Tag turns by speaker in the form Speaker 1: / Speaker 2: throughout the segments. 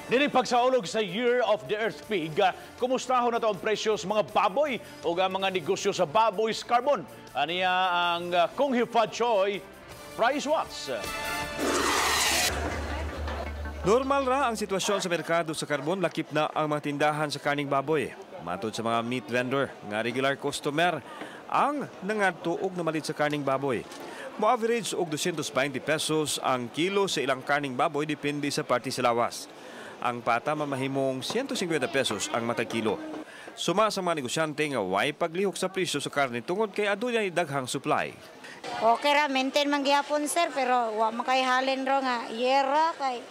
Speaker 1: Nining pagsaulog sa Year of the Earth Pig, kumustahon na to ang presyo sa mga baboy o ang mga negosyo sa baboy sa Carbon. Aniya ang Kung Hei Fat Choi Price Watch.
Speaker 2: Normal ra ang sitwasyon sa merkado sa Carbon, lakip na ang mga tindahan sa karning baboy. Matod sa mga meat vendor nga regular customer ang nangadto og namalit sa karning baboy. Mo-average og 220 pesos ang kilo sa ilang karning baboy, depende sa parte sa lawas. Ang pata, mamahimong 150 pesos ang matag kilo. Suma sa mga negosyante nga way paglihok sa presyo sa karne tungod kay adunay daghang supply.
Speaker 3: Okay ra, maintain man gihapon, sir, pero wa man kay halin ro nga yera kay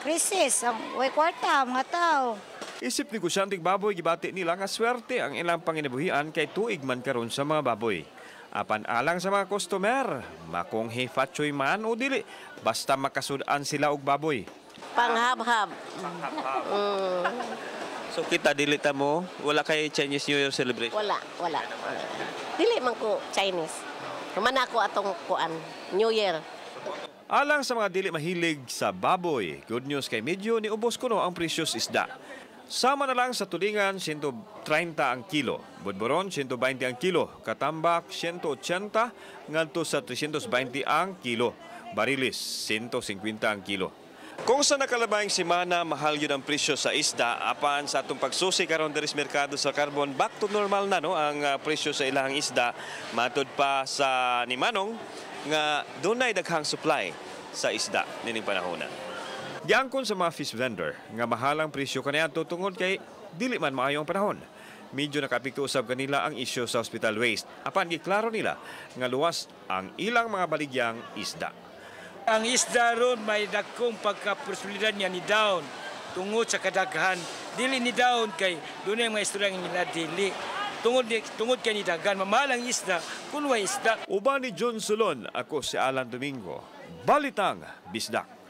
Speaker 3: crisis, ang way kwarta ang mga tao.
Speaker 2: Isip negosyanteng baboy, gibati nila nga swerte ang ilang panginabuhian kay tuig man karon sa mga baboy. Apan alang sa mga customer, makung hei fat choi man o dili, basta makasud-an sila og baboy.
Speaker 4: Panghabhab.
Speaker 5: So kita dili ta mo, wala kay Chinese New Year celebration?
Speaker 4: Wala, wala. Dili man ko Chinese. Human ako atong kuan, New Year.
Speaker 2: Alang sa mga dili mahilig sa baboy, good news kay medyo niubos kuno ang presyo sa isda. Sama na lang sa tulingan, 130 ang kilo, budburon, 120 ang kilo, katambak, 180 ngadto sa 320 ang kilo, barilis, 150 ang kilo. Kung sa nakalabayng semana mahal yun ang presyo sa isda, apan sa atong pagsusi karon diri sa merkado sa Carbon, back to normal na no ang presyo sa ilahang isda, matud pa sa ni Manong nga dunay daghang supply sa isda nining panahona. Giangkon sa mga fish vendor nga mahal ang presyo kaniadto tungod kay dili man maayo ang panahon. Medyo nakaapekto usab kanila ang isyu sa hospital waste. Apan giklaro nila nga luwas ang ilang mga baligyang isda.
Speaker 6: Ang isda ron may dakong pagkaposibilidad niya ni down tungod sa kadaghan. Dili ni down kay dunay mga istorya nga nila dili. Tungod kay ni daghan, mamahal ang isda kun way isda.
Speaker 2: Uban ni John Solon, ako si Alan Domingo. Balitang Bisdak.